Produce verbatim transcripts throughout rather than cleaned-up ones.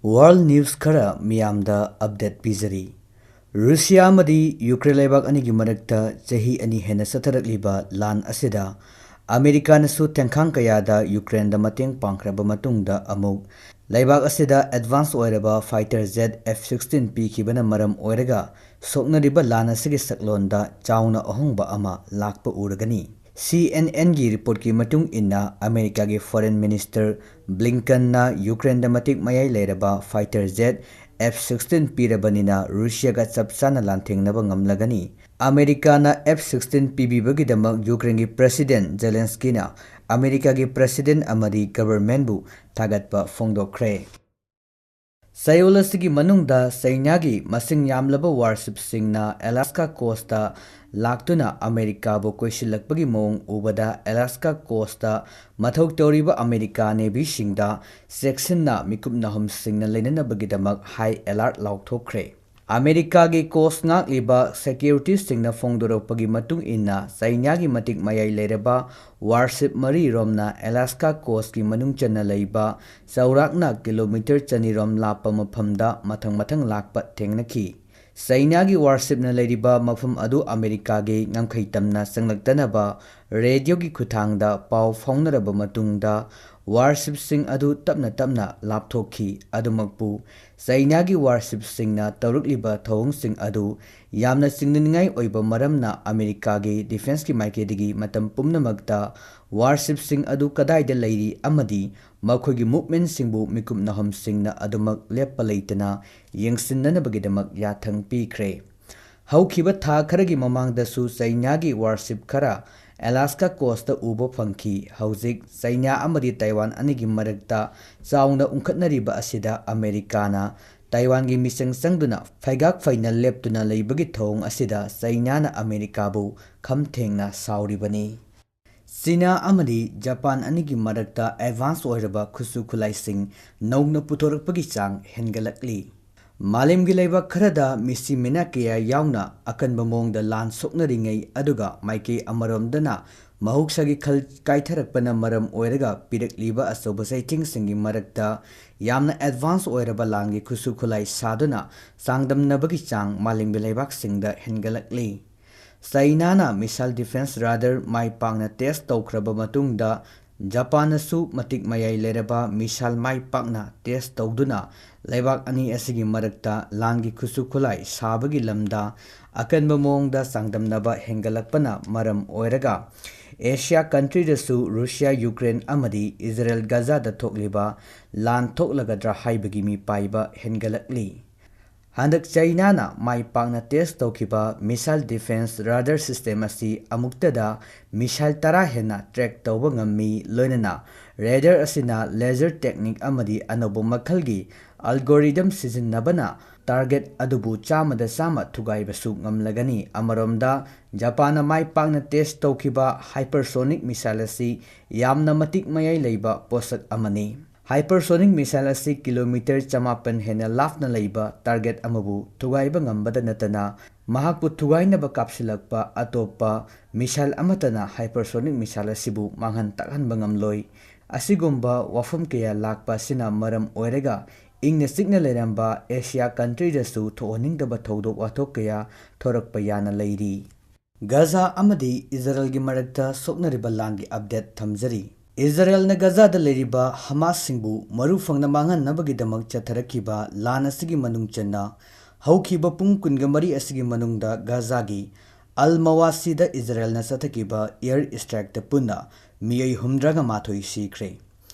World News ꯈꯔ ꯃꯤꯌꯥꯝꯗ update ꯄꯤꯖꯔꯤ꯫ Russia ꯑꯃꯗꯤ ꯌꯨꯀ꯭ꯔꯦꯟ ꯂꯩꯕꯥꯛ ꯑꯅꯤꯒꯤ ꯃꯔꯛꯇ ꯆꯍꯤ ꯑꯅꯤ ꯍꯦꯟꯅ ꯆꯠꯊꯔꯛꯂꯤꯕ ꯂꯥꯟ ꯑꯁꯤꯗ ꯑꯃꯦꯔꯤꯀꯥꯅꯁꯨ ꯊꯦꯡꯈꯥꯡ ꯀꯌꯥꯗ ꯌꯨꯀ꯭ꯔꯦꯟꯗ ꯃꯇꯦꯡ ꯄꯥꯡꯈ꯭ꯔꯕ ꯃꯇꯨꯡꯗ ꯑꯃꯨꯛ ꯂꯩꯕꯥꯛ ꯑꯁꯤꯗ advance ꯑꯣꯏꯔꯕ fighter jet F sixteen ꯄꯤꯈꯤꯕꯅ ꯃꯔꯝ ꯑꯣꯏꯔꯒ ꯁꯣꯛꯅꯔꯤꯕ ꯂꯥꯟ ꯑꯁꯤꯒꯤ ꯁꯛꯂꯣꯟꯗ ꯆꯥꯎꯅ ꯑꯍꯣꯡꯕ ꯑꯃ ꯂꯥꯛꯄ ꯎꯔꯒꯅꯤ꯫ C N N ꯒꯤ reportꯀꯤ ꯃꯇꯨꯡ ꯏꯟꯅ, ꯑꯃꯦꯔꯤꯀꯥꯒꯤ Foreign Minister ꯕ꯭ꯂꯤꯡꯀꯟꯅ ꯌꯨꯀ꯭ꯔꯦꯟꯗ ꯃꯇꯤꯛ ꯃꯌꯥꯏ ꯂꯩꯔꯕ fighter jet F sixteen ꯄꯤꯔꯕꯅꯤꯅ ꯔꯨꯁꯤꯌꯥꯒ ꯆꯞ ꯆꯥꯅ ꯂꯥꯟꯊꯦꯡꯅꯕ ꯉꯝꯂꯒꯅꯤ꯫ ꯑꯃꯦꯔꯤꯀꯥꯅ F sixteen ꯄꯤꯕꯤꯕꯒꯤꯗꯃꯛ ꯌꯨꯀ꯭ꯔꯦꯟꯒꯤ President ꯖꯦꯂꯦꯟꯁꯀꯤꯅ ꯑꯃꯦꯔꯤꯀꯥꯒꯤ President ꯑꯃꯗꯤ governmentꯕꯨ ꯊꯥꯒꯠꯄ ꯐꯣꯡꯗꯣꯛꯈ꯭ꯔꯦ꯫ ꯆꯌꯣꯜ ꯑꯁꯤꯒꯤ ꯃꯅꯨꯡꯗ ꯆꯩꯅꯥꯒꯤ ꯃꯁꯤꯡ ꯌꯥꯝꯂꯕ warshipꯁꯤꯡꯅ Alaska coastꯇ ꯂꯥꯛꯇꯨꯅ ꯑꯃꯦꯔꯤꯀꯥꯕꯨ ꯀꯣꯏꯁꯤꯜꯂꯛꯄꯒꯤ ꯃꯑꯣꯡ ꯎꯕꯗ, Alaska coastꯇ ꯃꯊꯧ ꯇꯧꯔꯤꯕ ꯑꯃꯦꯔꯤꯀꯥ Navyꯁꯤꯡꯗ ꯆꯦꯛꯁꯤꯟꯅ ꯃꯤꯀꯨꯞ ꯅꯥꯍꯨꯝꯁꯤꯡꯅ ꯂꯩꯅꯅꯕꯒꯤꯗꯃꯛ high alert ꯂꯥꯎꯊꯣꯛꯈ꯭ꯔꯦ꯫ ꯑꯃꯦꯔꯤꯀꯥꯒꯤ coast ꯉꯥꯛꯂꯤꯕ securityꯁꯤꯡꯅ ꯐꯣꯡꯗꯣꯔꯛꯄꯒꯤ ꯃꯇꯨꯡ ꯏꯟꯅ, ꯆꯩꯅꯥꯒꯤ ꯃꯇꯤꯛ ꯃꯌꯥꯏ ꯂꯩꯔꯕ warship ꯃꯔꯤꯔꯣꯝꯅ Alaska coastꯀꯤ ꯃꯅꯨꯡ ꯆꯟꯅ ꯂꯩꯕ ꯆꯥꯎꯔꯥꯛꯅ kilometre ꯆꯅꯤ ꯔꯣꯝ ꯂꯥꯞꯄ ꯃꯐꯝꯗ ꯃꯊꯪ ꯃꯊꯪ ꯂꯥꯛꯄ ꯊꯦꯡꯅꯈꯤ꯫ ꯆꯩꯅꯥꯒꯤ warshipꯅ ꯂꯩꯔꯤꯕ ꯃꯐꯝ ꯑꯗꯨ ꯑꯃꯦꯔꯤꯀꯥꯒꯤ ꯉꯝꯈꯩ ꯇꯝꯅ ꯆꯪꯂꯛꯇꯅꯕ radioꯒꯤ ꯈꯨꯠꯊꯥꯡꯗ ꯄꯥꯎ ꯐꯥꯎꯅꯔꯕ ꯃꯇꯨꯡꯗ, warshipꯁꯤꯡ ꯑꯗꯨ ꯇꯞꯅ ꯇꯞꯅ ꯂꯥꯞꯊꯣꯛꯈꯤ꯫ ꯑꯗꯨꯃꯛꯄꯨ, ꯆꯩꯅꯥꯒꯤ warshipꯁꯤꯡꯅ ꯇꯧꯔꯛꯂꯤꯕ ꯊꯧꯑꯣꯡꯁꯤꯡ ꯑꯗꯨ ꯌꯥꯝꯅ ꯆꯤꯡꯅꯅꯤꯡꯉꯥꯏ ꯑꯣꯏꯕ ꯃꯔꯝꯅ, ꯑꯃꯦꯔꯤꯀꯥꯒꯤ defenceꯀꯤ ꯃꯥꯏꯀꯩꯗꯒꯤ ꯃꯇꯝ ꯄꯨꯝꯅꯃꯛꯇ warshipꯁꯤꯡ ꯑꯗꯨ ꯀꯗꯥꯏꯗ ꯂꯩꯔꯤ ꯑꯃꯗꯤ ꯃꯈꯣꯏꯒꯤ movementꯁꯤꯡꯕꯨ ꯃꯤꯀꯨꯞ ꯅꯥꯍꯨꯝꯁꯤꯡꯅ ꯑꯗꯨꯃꯛ ꯂꯦꯞꯄ ꯂꯩꯇꯅ ꯌꯦꯡꯁꯤꯟꯅꯅꯕꯒꯤꯗꯃꯛ ꯌꯥꯊꯪ ꯄꯤꯈ꯭ꯔꯦ꯫ ꯍꯧꯈꯤꯕ ꯊꯥ ꯈꯔꯒꯤ ꯃꯃꯥꯡꯗꯁꯨ ꯆꯩꯅꯥꯒꯤ warship ꯈꯔ Alaska coastꯇ ꯎꯕ ꯐꯪꯈꯤ꯫ ꯍꯧꯖꯤꯛ ꯆꯩꯅꯥ ꯑꯃꯗꯤ ꯇꯥꯏꯋꯥꯟ ꯑꯅꯤꯒꯤ ꯃꯔꯛꯇ ꯆꯥꯎꯅ ꯎꯪꯈꯠꯅꯔꯤꯕ ꯑꯁꯤꯗ, ꯑꯃꯦꯔꯤꯀꯥꯅ ꯇꯥꯏꯋꯥꯟꯒꯤ ꯃꯤꯆꯪ ꯆꯪꯗꯨꯅ ꯐꯩꯒꯥꯛ ꯐꯩꯅ ꯂꯦꯞꯇꯨꯅ ꯂꯩꯕꯒꯤ ꯊꯧꯑꯣꯡ ꯑꯁꯤꯗ ꯆꯩꯅꯥꯅ ꯑꯃꯦꯔꯤꯀꯥꯕꯨ ꯈꯝ ꯊꯦꯡꯅ ꯁꯥꯎꯔꯤꯕꯅꯤ꯫ ꯆꯤꯅꯥ ꯑꯃꯗꯤ ꯖꯄꯥꯟ ꯑꯅꯤꯒꯤ ꯃꯔꯛꯇ advance ꯑꯣꯏꯔꯕ ꯈꯨꯠꯁꯨ ꯈꯨꯠꯂꯥꯏꯁꯤꯡ ꯅꯧꯅ ꯄꯨꯊꯣꯔꯛꯄꯒꯤ ꯆꯥꯡ ꯍꯦꯟꯒꯠꯂꯛꯂꯤ꯫ ꯃꯥꯂꯦꯝꯒꯤ ꯂꯩꯕꯥꯛ ꯈꯔꯗ ꯃꯤꯁꯤ ꯃꯤꯅꯥ ꯀꯌꯥ ꯌꯥꯎꯅ ꯑꯀꯟꯕ ꯃꯑꯣꯡꯗ ꯂꯥꯟ ꯁꯣꯛꯅꯔꯤꯉꯩ ꯑꯗꯨꯒ, ꯃꯥꯏꯀꯩ ꯑꯃꯔꯣꯝꯗꯅ ꯃꯍꯧꯁꯥꯒꯤ ꯈꯜ ꯀꯥꯏꯊꯔꯛꯄꯅ ꯃꯔꯝ ꯑꯣꯏꯔꯒ ꯄꯤꯔꯛꯂꯤꯕ ꯑꯆꯧꯕ ꯆꯩꯊꯦꯡꯁꯤꯡꯒꯤ ꯃꯔꯛꯇ ꯌꯥꯝꯅ ꯑꯦꯗꯚꯥꯟꯁ ꯑꯣꯏꯔꯕ ꯂꯥꯟꯒꯤ ꯈꯨꯠꯁꯨ ꯈꯨꯠꯂꯥꯏ ꯁꯥꯗꯨꯅ ꯆꯥꯡꯗꯝꯅꯕꯒꯤ ꯆꯥꯡ ꯃꯥꯂꯦꯝꯒꯤ ꯂꯩꯕꯥꯛꯁꯤꯡꯗ ꯍꯦꯟꯒꯠꯂꯛꯂꯤ꯫ ꯆꯥꯏꯅꯥꯅ ꯃꯤꯁꯥꯏꯜ ꯗꯤꯐꯦꯟꯁ ꯔꯥꯗꯥꯔ ꯃꯥꯏ ꯄꯥꯛꯅ ꯇꯦꯁ ꯇꯧꯈ꯭ꯔꯕ ꯃꯇꯨꯡꯗ, ꯖꯄꯥꯟꯅꯁꯨ ꯃꯇꯤꯛ ꯃꯌꯥꯏ ꯂꯩꯔꯕ ꯃꯤꯁꯥꯏꯜ ꯃꯥꯏ ꯄꯥꯛꯅ ꯇꯦꯁ ꯇꯧꯗꯨꯅ ꯂꯩꯕꯥꯛ ꯑꯅꯤ ꯑꯁꯤꯒꯤ ꯃꯔꯛꯇ ꯂꯥꯟꯒꯤ ꯈꯨꯠꯁꯨ ꯈꯨꯠꯂꯥꯏ ꯁꯥꯕꯒꯤ ꯂꯝꯗ ꯑꯀꯟꯕ ꯃꯑꯣꯡꯗ ꯆꯥꯡꯗꯝꯅꯕ ꯍꯦꯟꯒꯠꯂꯛꯄꯅ ꯃꯔꯝ ꯑꯣꯏꯔꯒ, ꯑꯦꯁꯤꯌꯥ ꯀꯟꯇ꯭ꯔꯤꯗꯁꯨ ꯔꯨꯁꯤꯌꯥ, ꯌꯨꯀ꯭ꯔꯦꯟ ꯑꯃꯗꯤ ꯏꯖꯔꯦꯜ ꯒꯖꯥꯗ ꯊꯣꯛꯂꯤꯕ ꯂꯥꯟ ꯊꯣꯛꯂꯒꯗ꯭ꯔꯥ ꯍꯥꯏꯕꯒꯤ ꯃꯤꯄꯥꯏꯕ ꯍꯦꯟꯒꯠꯂꯛꯂꯤ꯫ ꯍꯟꯗꯛ ꯆꯥꯏꯅꯥꯅ ꯃꯥꯏ ꯄꯥꯛꯅ ꯇꯦꯁ ꯇꯧꯈꯤꯕ ꯃꯤꯁꯥꯏꯜ ꯗꯤꯐꯦꯟꯁ ꯔꯥꯗꯥꯔ ꯁꯤꯁꯇꯦꯝ ꯑꯁꯤ ꯑꯃꯨꯛꯇꯗ ꯃꯤꯁꯥꯏꯜ ꯇꯔꯥ ꯍꯦꯟꯅ ꯇ꯭ꯔꯦꯛ ꯇꯧꯕ ꯉꯝꯃꯤ, ꯂꯣꯏꯅꯅ ꯔꯦꯗꯥꯔ ꯑꯁꯤꯅ ꯂꯦꯖꯔ ꯇꯦꯛꯅꯤꯛ ꯑꯃꯗꯤ ꯑꯅꯧꯕ ꯃꯈꯜꯒꯤ ꯑꯜꯒꯣꯔꯤꯗꯝ ꯁꯤꯖꯤꯟꯅꯕꯅ ꯇꯥꯔꯒꯦꯠ ꯑꯗꯨꯕꯨ ꯆꯥꯝꯃꯗ ꯆꯥꯝꯃ ꯊꯨꯒꯥꯏꯕꯁꯨ ꯉꯝꯂꯒꯅꯤ꯫ ꯑꯃꯔꯣꯝꯗ, ꯖꯄꯥꯟꯅ ꯃꯥꯏ ꯄꯥꯛꯅ ꯇꯦꯁ ꯇꯧꯈꯤꯕ ꯍꯥꯏꯄꯔꯁꯣꯅꯤꯛ ꯃꯤꯁꯥꯏꯜ ꯑꯁꯤ ꯌꯥꯝꯅ ꯃꯇꯤꯛ ꯃꯌꯥꯏ ꯂꯩꯕ ꯄꯣꯠꯁꯛ ꯑꯃꯅꯤ꯫ ꯍꯥꯏꯄꯔꯁꯣꯅꯤꯛ ꯃꯤꯁꯥꯏꯜ ꯑꯁꯤ ꯀꯤꯂꯣꯃꯤꯇꯔ ꯆꯃꯥꯄꯟ ꯍꯦꯟꯅ ꯂꯥꯞꯅ ꯂꯩꯕ ꯇꯥꯔꯒꯦꯠ ꯑꯃꯕꯨ ꯊꯨꯒꯥꯏꯕ ꯉꯝꯕꯗ ꯅꯠꯇꯅ, ꯃꯍꯥꯛꯄꯨ ꯊꯨꯒꯥꯏꯅꯕ ꯀꯥꯞꯁꯤꯜꯂꯛꯄ ꯑꯇꯣꯞꯄ ꯃꯤꯁꯥꯏꯜ ꯑꯃꯠꯇꯅ ꯍꯥꯏꯄꯔꯁꯣꯅꯤꯛ ꯃꯤꯁꯥꯏꯜ ꯑꯁꯤꯕꯨ ꯃꯥꯡꯍꯟ ꯇꯥꯛꯍꯟꯕ ꯉꯝꯂꯣꯏ꯫ ꯑꯁꯤꯒꯨꯝꯕ ꯋꯥꯐꯝ ꯀꯌꯥ ꯂꯥꯛꯄ ꯑꯁꯤꯅ ꯃꯔꯝ ꯑꯣꯏꯔꯒ, ꯏꯪꯅ ꯆꯤꯛꯅ ꯂꯩꯔꯝꯕ ꯑꯦꯁꯤꯌꯥ ꯀꯟꯇ꯭ꯔꯤꯗꯁꯨ ꯊꯣꯛꯍꯟꯅꯤꯡꯗꯕ ꯊꯧꯗꯣꯛ ꯋꯥꯊꯣꯛ ꯀꯌꯥ ꯊꯣꯔꯛꯄ ꯌꯥꯅ ꯂꯩꯔꯤ꯫ ꯒꯖꯥ ꯑꯃꯗꯤ ꯏꯖꯔꯦꯜꯒꯤ ꯃꯔꯛꯇ ꯁꯣꯛꯅꯔꯤꯕ ꯂꯥꯟꯒꯤ ꯑꯞꯗꯦꯠ ꯊꯝꯖꯔꯤ꯫ ꯏꯖꯔꯦꯜꯅ ꯒꯖꯥꯗ ꯂꯩꯔꯤꯕ ꯍꯃꯥꯁꯁꯤꯡꯕꯨ ꯃꯔꯨ ꯐꯪꯅ ꯃꯥꯡꯍꯟꯅꯕꯒꯤꯗꯃꯛ ꯆꯠꯊꯔꯛꯈꯤꯕ ꯂꯥꯟ ꯑꯁꯤꯒꯤ ꯃꯅꯨꯡ ꯆꯟꯅ, ꯍꯧꯈꯤꯕ ꯄꯨꯡ ꯀꯨꯟꯒ ꯃꯔꯤ ꯑꯁꯤꯒꯤ ꯃꯅꯨꯡꯗ ꯒꯖꯥꯒꯤ ꯑꯜ ꯃꯋꯥꯁꯤꯗ ꯏꯖꯔꯦꯜꯅ ꯆꯠꯊꯈꯤꯕ ꯑꯦꯌꯔ ꯏꯁꯇ꯭ꯔꯥꯏꯛꯇ ꯄꯨꯟꯅ ꯃꯤꯑꯣꯏ ꯍꯨꯝꯗ꯭ꯔꯥꯒ ꯃꯥꯊꯣꯏ ꯁꯤꯈ꯭ꯔꯦ꯫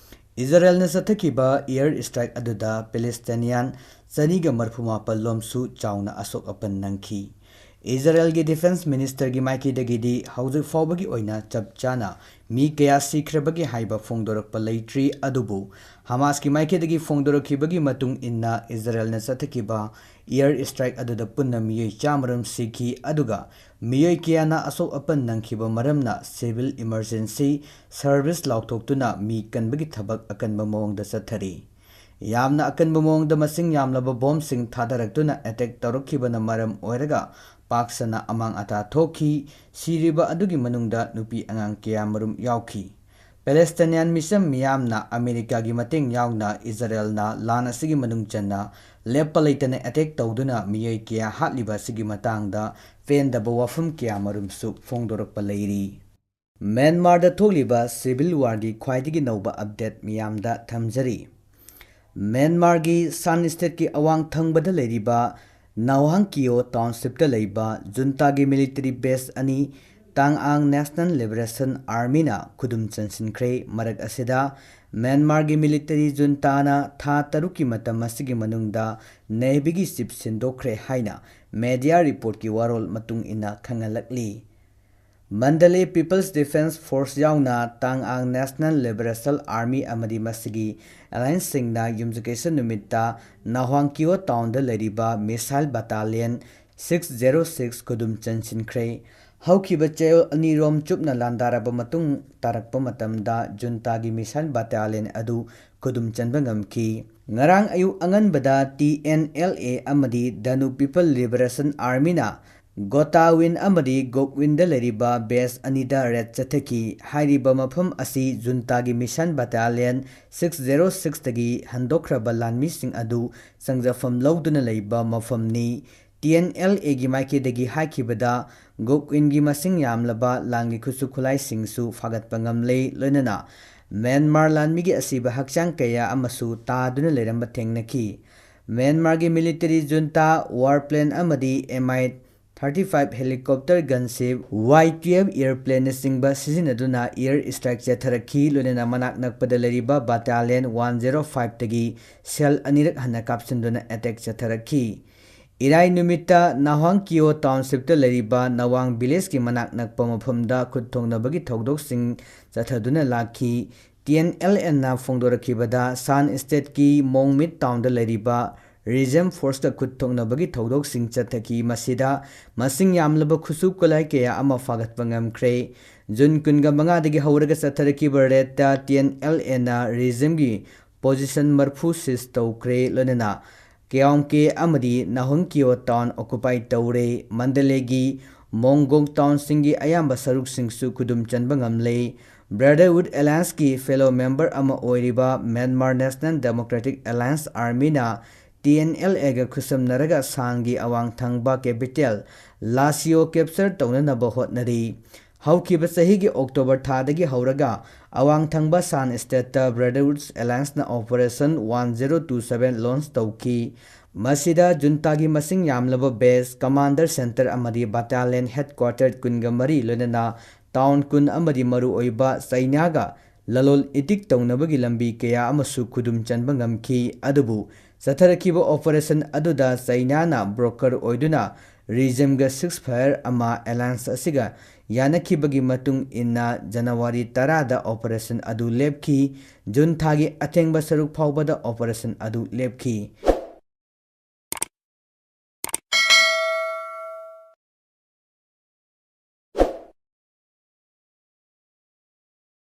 ꯏꯖꯔꯦꯜꯅ ꯆꯠꯊꯈꯤꯕ ꯑꯦꯌꯔ ꯏꯁꯇ꯭ꯔꯥꯏꯛ ꯑꯗꯨꯗ ꯄꯦꯂꯦꯁꯇꯥꯏꯅꯤꯌꯥꯟ ꯆꯅꯤꯒ ꯃꯔꯤꯐꯨ ꯃꯥꯄꯜ ꯂꯣꯝꯁꯨ ꯆꯥꯎꯅ ꯑꯁꯣꯛ ꯑꯄꯟ ꯅꯪꯈꯤ꯫ ꯏꯖꯔꯦꯜꯒꯤ ꯗꯤꯐꯦꯟꯁ ꯃꯤꯅꯤꯁꯇꯔꯒꯤ ꯃꯥꯏꯀꯩꯗꯒꯤꯗꯤ ꯍꯧꯖꯤꯛ ꯐꯥꯎꯕꯒꯤ ꯑꯣꯏꯅ ꯆꯞ ꯆꯥꯅ ꯃꯤ ꯀꯌꯥ ꯁꯤꯈ꯭ꯔꯕꯒꯦ ꯍꯥꯏꯕ ꯐꯣꯡꯗꯣꯔꯛꯄ ꯂꯩꯇ꯭ꯔꯤ, ꯑꯗꯨꯕꯨ ꯍꯃꯥꯁꯀꯤ ꯃꯥꯏꯀꯩꯗꯒꯤ ꯐꯣꯡꯗꯣꯔꯛꯈꯤꯕꯒꯤ ꯃꯇꯨꯡ ꯏꯟꯅ, ꯏꯖꯔꯦꯜꯅ ꯆꯠꯊꯈꯤꯕ ꯑꯦꯌꯔ ꯏꯁꯇ꯭ꯔꯥꯏꯛ ꯑꯗꯨꯗ ꯄꯨꯟꯅ ꯃꯤꯑꯣꯏ ꯆꯥꯝꯃꯔꯣꯝ ꯁꯤꯈꯤ, ꯑꯗꯨꯒ ꯃꯤꯑꯣꯏ ꯀꯌꯥꯅ ꯑꯁꯣꯛ ꯑꯄꯟ ꯅꯪꯈꯤꯕ ꯃꯔꯝꯅ ꯁꯤꯚꯤꯜ ꯏꯃꯔꯖꯦꯟꯁꯤ ꯁꯔꯚꯤꯁ ꯂꯥꯎꯊꯣꯛꯇꯨꯅ ꯃꯤ ꯀꯟꯕꯒꯤ ꯊꯕꯛ ꯑꯀꯟꯕ ꯃꯑꯣꯡꯗ ꯆꯠꯊꯔꯤ꯫ ꯌꯥꯝꯅ ꯑꯀꯟꯕ ꯃꯑꯣꯡꯗ ꯃꯁꯤꯡ ꯌꯥꯝꯂꯕ ꯕꯣꯝꯁꯤꯡ ꯊꯥꯗꯔꯛꯇꯨꯅ ꯑꯦꯇꯦꯛ ꯇꯧꯔꯛꯈꯤꯕꯅ ꯃꯔꯝ ꯑꯣꯏꯔꯒ, ꯄꯥꯛ ꯁꯟꯅ ꯑꯃꯥꯡ ꯑꯇꯥ ꯊꯣꯛꯈꯤ꯫ ꯁꯤꯔꯤꯕ ꯑꯗꯨꯒꯤ ꯃꯅꯨꯡꯗ ꯅꯨꯄꯤ ꯑꯉꯥꯡ ꯀꯌꯥ ꯃꯔꯨꯝ ꯌꯥꯎꯈꯤ꯫ ꯄꯦꯂꯦꯁꯇꯥꯏꯅꯤꯌꯥꯟ ꯃꯤꯆꯝ ꯃꯤꯌꯥꯝꯅ ꯑꯃꯦꯔꯤꯀꯥꯒꯤ ꯃꯇꯦꯡ ꯌꯥꯎꯅ ꯏꯖꯔꯦꯜꯅ ꯂꯥꯟ ꯑꯁꯤꯒꯤ ꯃꯅꯨꯡ ꯆꯟꯅ ꯂꯦꯞꯄ ꯂꯩꯇꯅ ꯑꯦꯇꯦꯛ ꯇꯧꯗꯨꯅ ꯃꯤꯑꯣꯏ ꯀꯌꯥ ꯍꯥꯠꯂꯤꯕ ꯑꯁꯤꯒꯤ ꯃꯇꯥꯡꯗ ꯄꯦꯟꯗꯕ ꯋꯥꯐꯝ ꯀꯌꯥ ꯃꯔꯨꯝꯁꯨ ꯐꯣꯡꯗꯣꯔꯛꯄ ꯂꯩꯔꯤ꯫ ꯃ꯭ꯌꯥꯟꯃꯥꯔꯗ ꯊꯣꯛꯂꯤꯕ ꯁꯤꯚꯤꯜ ꯋꯥꯔꯒꯤ ꯈ꯭ꯋꯥꯏꯗꯒꯤ ꯅꯧꯕ ꯑꯞꯗꯦꯠ ꯃꯤꯌꯥꯝꯗ ꯊꯝꯖꯔꯤ꯫ ꯃ꯭ꯌꯥꯟꯃꯥꯔꯒꯤ ꯁꯥꯟ ꯁ꯭ꯇꯦꯠꯀꯤ ꯑꯋꯥꯡ ꯊꯪꯕꯗ ꯂꯩꯔꯤꯕ ꯅꯥꯎꯍꯥꯡ ꯀꯤꯌꯣ ꯇꯥꯎꯟꯁꯤꯞꯇ ꯂꯩꯕ ꯖꯨꯟꯇꯥꯒꯤ ꯃꯤꯂꯤꯇꯔꯤ ꯕꯦꯁ ꯑꯅꯤ ꯇꯥꯡ ꯑꯥꯡ ꯅꯦꯁꯅꯦꯜ ꯂꯤꯕꯔꯦꯁꯟ ꯑꯥꯔꯃꯤꯅ ꯈꯨꯗꯨꯝ ꯆꯟꯁꯤꯟꯈ꯭ꯔꯦ꯫ ꯃꯔꯛ ꯑꯁꯤꯗ ꯃ꯭ꯌꯥꯟꯃꯥꯔꯒꯤ ꯃꯤꯂꯤꯇꯔꯤ ꯖꯨꯟꯇꯥꯅ ꯊꯥ ꯇꯔꯨꯛꯀꯤ ꯃꯇꯝ ꯑꯁꯤꯒꯤ ꯃꯅꯨꯡꯗ ꯅꯦꯚꯤꯒꯤ ꯆꯤꯞ ꯁꯤꯟꯗꯣꯛꯈ꯭ꯔꯦ ꯍꯥꯏꯅ ꯃꯦꯗꯤꯌꯥ ꯔꯤꯄꯣꯔꯠꯀꯤ ꯋꯥꯔꯣꯜ ꯃꯇꯨꯡ ꯏꯟꯅ ꯈꯪꯍꯜꯂꯛꯂꯤ꯫ ꯃꯟꯗꯂꯦ ꯄꯤꯄꯜꯁ ꯗꯤꯐꯦꯟꯁ ꯐꯣꯔꯁ ꯌꯥꯎꯅ ꯇꯥꯡ ꯑꯥꯡ ꯅꯦꯁꯅꯦꯜ ꯂꯤꯕꯔꯦꯁꯟ ꯑꯥꯔꯃꯤ ꯑꯃꯗꯤ ꯃꯁꯤꯒꯤ ꯑꯦꯂꯥꯏꯟꯁꯁꯤꯡꯅ ꯌꯨꯝꯖꯀꯩꯁ ꯅꯨꯃꯤꯠꯇ ꯅꯥꯍ꯭ꯋꯥꯡ ꯀꯤꯌꯣ ꯇꯥꯎꯟꯗ ꯂꯩꯔꯤꯕ ꯃꯤꯁꯥꯏꯜ ꯕꯇꯥꯂꯤꯌꯟ ꯁꯤꯛꯁ ꯖꯦꯔꯣ ꯁꯤꯛꯁ ꯈꯨꯗꯨꯝ ꯆꯟꯁꯤꯟꯈ꯭ꯔꯦ꯫ ꯍꯧꯈꯤꯕ ꯆꯌꯣꯜ ꯑꯅꯤꯔꯣꯝ ꯆꯨꯞꯅ ꯂꯥꯟꯗꯥꯔꯕ ꯃꯇꯨꯡ ꯇꯥꯔꯛꯄ ꯃꯇꯝꯗ ꯖꯨꯟꯇꯥꯒꯤ ꯃꯤꯁꯥꯏꯜ ꯕꯇꯥꯂꯤꯌꯟ ꯑꯗꯨ ꯈꯨꯗꯨꯝ ꯆꯟꯕ ꯉꯝꯈꯤ꯫ ꯉꯔꯥꯡ ꯑꯌꯨꯛ ꯑꯉꯟꯕꯗ ꯇꯤ ꯑꯦꯟ ꯑꯦꯜ ꯑꯦ ꯑꯃꯗꯤ ꯗꯅꯨ ꯄꯤꯄꯜ ꯂꯤꯕꯔꯦꯁꯟ ꯑꯥꯔꯃꯤꯅ ꯒꯣꯇꯥꯋꯤꯟ ꯑꯃꯗꯤ ꯒꯣꯛꯋꯤꯟꯗ ꯂꯩꯔꯤꯕ ꯕꯦꯁ ꯑꯅꯤꯗ ꯔꯦꯗ ꯆꯠꯊꯈꯤ꯫ ꯍꯥꯏꯔꯤꯕ ꯃꯐꯝ ꯑꯁꯤ ꯖꯨꯟꯇꯥꯒꯤ ꯃꯤꯁꯟ ꯕꯇꯥꯂꯤꯌꯟ ꯁꯤꯛꯁ ꯖꯦꯔꯣ ꯁꯤꯛꯁꯇꯒꯤ ꯍꯟꯗꯣꯛꯈ꯭ꯔꯕ ꯂꯥꯟꯃꯤꯁꯤꯡ ꯑꯗꯨ ꯆꯪꯖꯐꯝ ꯂꯧꯗꯨꯅ ꯂꯩꯕ ꯃꯐꯝꯅꯤ꯫ ꯇꯤ ꯑꯦꯟ ꯑꯦꯜ ꯑꯦꯒꯤ ꯃꯥꯏꯀꯩꯗꯒꯤ ꯍꯥꯏꯈꯤꯕꯗ, ꯒꯣꯛꯋꯤꯟꯒꯤ ꯃꯁꯤꯡ ꯌꯥꯝꯂꯕ ꯂꯥꯟꯒꯤ ꯈꯨꯠꯁꯨ ꯈꯨꯠꯂꯥꯏꯁꯤꯡꯁꯨ ꯐꯥꯒꯠꯄ ꯉꯝꯂꯦ, ꯂꯣꯏꯅꯅ ꯃ꯭ꯌꯥꯟꯃꯥꯔ ꯂꯥꯟꯃꯤꯒꯤ ꯑꯁꯤꯕ ꯍꯛꯆꯥꯡ ꯀꯌꯥ ꯑꯃꯁꯨ ꯇꯥꯗꯨꯅ ꯂꯩꯔꯝꯕ ꯊꯦꯡꯅꯈꯤ꯫ ꯃ꯭ꯌꯥꯟꯃꯥꯔꯒꯤ ꯃꯤꯂꯤꯇꯔꯤ ꯖꯨꯟꯇꯥ ꯋꯥꯔ ꯄ꯭ꯂꯦꯟ ꯑꯃꯗꯤ ꯑꯦꯝ ꯑꯥꯏ ꯊꯥꯔꯇꯤ ꯐꯥꯏꯚ ꯍꯦꯂꯤꯀꯣꯞꯇꯔ ꯒꯟꯁꯤꯞ, ꯋꯥꯏ ꯇꯨꯌꯦꯜꯐ ꯑꯦꯌꯔꯄ꯭ꯂꯦꯟꯅꯆꯤꯡꯕ ꯁꯤꯖꯤꯟꯅꯗꯨꯅ ꯑꯦꯌꯔ ꯁ꯭ꯇ꯭ꯔꯥꯏꯛ ꯆꯠꯊꯔꯛꯈꯤ, ꯂꯣꯏꯅꯅ ꯃꯅꯥꯛ ꯅꯛꯄꯗ ꯂꯩꯔꯤꯕ ꯕꯇꯥꯂꯤꯌꯟ ꯋꯥꯟ ꯖꯦꯔꯣ ꯐꯥꯏꯚꯇꯒꯤ ꯁꯦꯜ ꯑꯅꯤꯔꯛ ꯍꯟꯅ ꯀꯥꯞꯁꯤꯟꯗꯨꯅ ꯑꯦꯇꯦꯛ ꯆꯠꯊꯔꯛꯈꯤ꯫ ꯏꯔꯥꯏ ꯅꯨꯃꯤꯠꯇ ꯅꯥꯍ꯭ꯋꯥꯡ ꯀꯤꯌꯣ ꯇꯥꯎꯟꯁꯤꯞꯇ ꯂꯩꯔꯤꯕ ꯅꯋꯥꯡ ꯚꯤꯂꯦꯖꯀꯤ ꯃꯅꯥꯛ ꯅꯛꯄ ꯃꯐꯝꯗ ꯈꯨꯠ ꯊꯣꯡꯅꯕꯒꯤ ꯊꯧꯗꯣꯛꯁꯤꯡ ꯆꯠꯊꯗꯨꯅ ꯂꯥꯛꯈꯤ꯫ ꯇꯤ ꯑꯦꯟ ꯑꯦꯜ ꯑꯦꯟꯅ ꯐꯣꯡꯗꯣꯔꯛꯈꯤꯕꯗ, ꯁꯥꯟ ꯁ꯭ꯇꯦꯠꯀꯤ ꯃꯣꯡꯃꯤꯠ ꯇꯥꯎꯟꯗ ꯂꯩꯔꯤꯕ ꯔꯤꯖꯝ ꯐꯣꯔꯁꯀ ꯈꯨꯠ ꯊꯣꯛꯅꯕꯒꯤ ꯊꯧꯗꯣꯛꯁꯤꯡ ꯆꯠꯊꯈꯤ꯫ ꯃꯁꯤꯗ ꯃꯁꯤꯡ ꯌꯥꯝꯂꯕ ꯈꯨꯠꯁꯨ ꯈꯨꯠꯂꯥꯏ ꯀꯌꯥ ꯑꯃ ꯐꯥꯒꯠꯄ ꯉꯝꯈ꯭ꯔꯦ꯫ ꯖꯨꯟ ꯀꯨꯟꯒ ꯃꯉꯥꯗꯒꯤ ꯍꯧꯔꯒ ꯆꯠꯊꯔꯛꯈꯤꯕ ꯔꯦꯗꯇ ꯇꯤ ꯑꯦꯟ ꯑꯦꯜ ꯑꯦꯅ ꯔꯤꯖꯝꯒꯤ ꯄꯣꯖꯤꯁꯟ ꯃꯔꯐꯨ ꯁꯤꯖ ꯇꯧꯈ꯭ꯔꯦ, ꯂꯣꯏꯅꯅ ꯀꯦꯑꯣꯡꯒꯦ ꯑꯃꯗꯤ ꯅꯥꯍꯨꯟꯀꯤꯌꯣ town occupy ꯇꯧꯔꯦ꯫ ꯃꯟꯗꯂꯦꯒꯤ ꯃꯣꯡꯒꯣꯡ townꯁꯤꯡꯒꯤ ꯑꯌꯥꯝꯕ ꯁꯔꯨꯛꯁꯤꯡꯁꯨ ꯈꯨꯗꯨꯝ ꯆꯟꯕ ꯉꯝꯂꯦ꯫ Brotherhood Allianceꯀꯤ fellow member ꯑꯃ ꯑꯣꯏꯔꯤꯕ Myanmar National Democratic Alliance Armyꯅ T N L Aꯒ ꯈꯨꯠꯁꯝꯅꯔꯒ ꯁꯥꯟꯒꯤ ꯑꯋꯥꯡ ꯊꯪꯕ capital ꯂꯥꯁꯤꯑꯣ capture ꯇꯧꯅꯅꯕ ꯍꯣꯠꯅꯔꯤ꯫ ꯍꯧꯈꯤꯕ ꯆꯍꯤꯒꯤ October ꯊꯥꯗꯒꯤ ꯍꯧꯔꯒ ꯑꯋꯥꯡ ꯊꯪꯕ ꯁꯥꯟ stateꯇ Brotherhood Allianceꯅ Operation one zero two seven launch ꯇꯧꯈꯤ꯫ ꯃꯁꯤꯗ ꯖꯨꯟꯇꯥꯒꯤ ꯃꯁꯤꯡ ꯌꯥꯝꯂꯕ base, commander centre ꯑꯃꯗꯤ battalion headquarter ꯀꯨꯟꯒ ꯃꯔꯤ, ꯂꯣꯏꯅꯅ town ꯀꯨꯟ ꯑꯃꯗꯤ ꯃꯔꯨꯑꯣꯏꯕ ꯆꯩꯅꯥꯒ ꯂꯂꯣꯟ ꯏꯇꯤꯛ ꯇꯧꯅꯕꯒꯤ ꯂꯝꯕꯤ ꯀꯌꯥ ꯑꯃꯁꯨ ꯈꯨꯗꯨꯝ ꯆꯟꯕ ꯉꯝꯈꯤ꯫ ꯑꯗꯨꯕꯨ ꯆꯠꯊꯔꯛꯈꯤꯕ operation ꯑꯗꯨꯗ ꯆꯩꯅꯥꯅ broker ꯑꯣꯏꯗꯨꯅ regimeꯒ ceasefire ꯑꯃ alliance ꯑꯁꯤꯒ ꯌꯥꯅꯈꯤꯕꯒꯤ ꯃꯇꯨꯡ ꯏꯟꯅ January ꯇꯔꯥꯗ operation ꯑꯗꯨ ꯂꯦꯞꯈꯤ꯫ ꯖꯨꯟ ꯊꯥꯒꯤ ꯑꯊꯦꯡꯕ ꯁꯔꯨꯛ ꯐꯥꯎꯕꯗ operation ꯑꯗꯨ ꯂꯦꯞꯈꯤ꯫